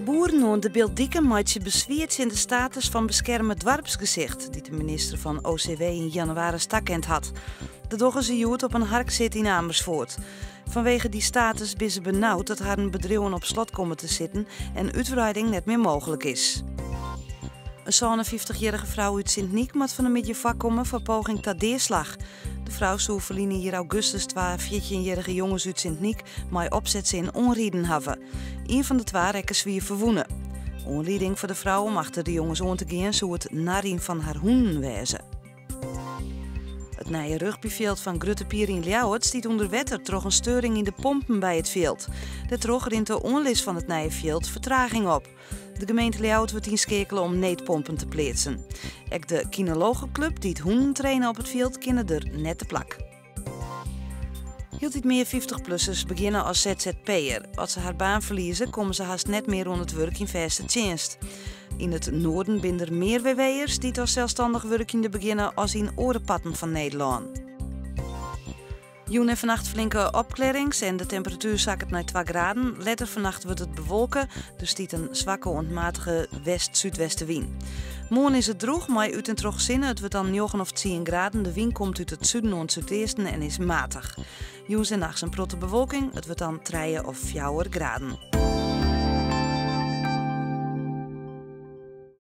Boeren oan de Biltdiken meitsje beswier tsjin de status fan beskerme doarpsgesicht dy't de minister fan OCW yn jannewaris takend hat. Dat dogge se hjoed op in harksit yn Amersfoort. Fanwege dy status binne se benaud dat harren bedriuwen op slot komme te sitten en útwreiding net mear mooglik is. In 57-jierrige frou út Sint Nyk moat fan 'e middei foarkomme foar poging ta deaslach. De frou soe ferline jier augustus twa 14-jierrige jonges út Sint Nyk mei opsetsin oanriden hawwe. Ien fan de twa rekke swier ferwûne. Oanlieding foar de frou om achter de jonges oan te gean soe it narjen fan har hûnen wêze. It nije rugbyfjild fan Grutte Pier yn Ljouwert stiet ûnder wetter troch in steuring yn de pompen by it fjild. Dêrtroch rint de oanlis fan it nije fjild fertraging op. De gemeente Ljouwert wurdt ynskeakele om needpompen te pleatsen. Ek de kynologeklup dy't hûnen traine op it fjild kinne der net te plak. Hieltyd mear fyftichplussers begjinne as ZZP'er. As se har baan ferlieze, komme se hast net mear oan it wurk yn fêste tsjinst. Yn it Noarden binne der mear WW'ers dy't as selsstannich wurkjende begjinne as yn oare parten fan Nederlân. Jûn en fannacht flinke opklearrings en de temperatuer sakket nei 2 graden. Letter fannacht wurdt it bewolke. Der stiet in swakke oant matige west-súdwestewyn. Moarn is it drûch mei út en troch sinne. It wurdt dan 9 of 10 graden. De wyn komt út it suden oant súdeasten en is matich. Jûns en nachts in protte bewolking. It wurdt dan 3 of 4 graden.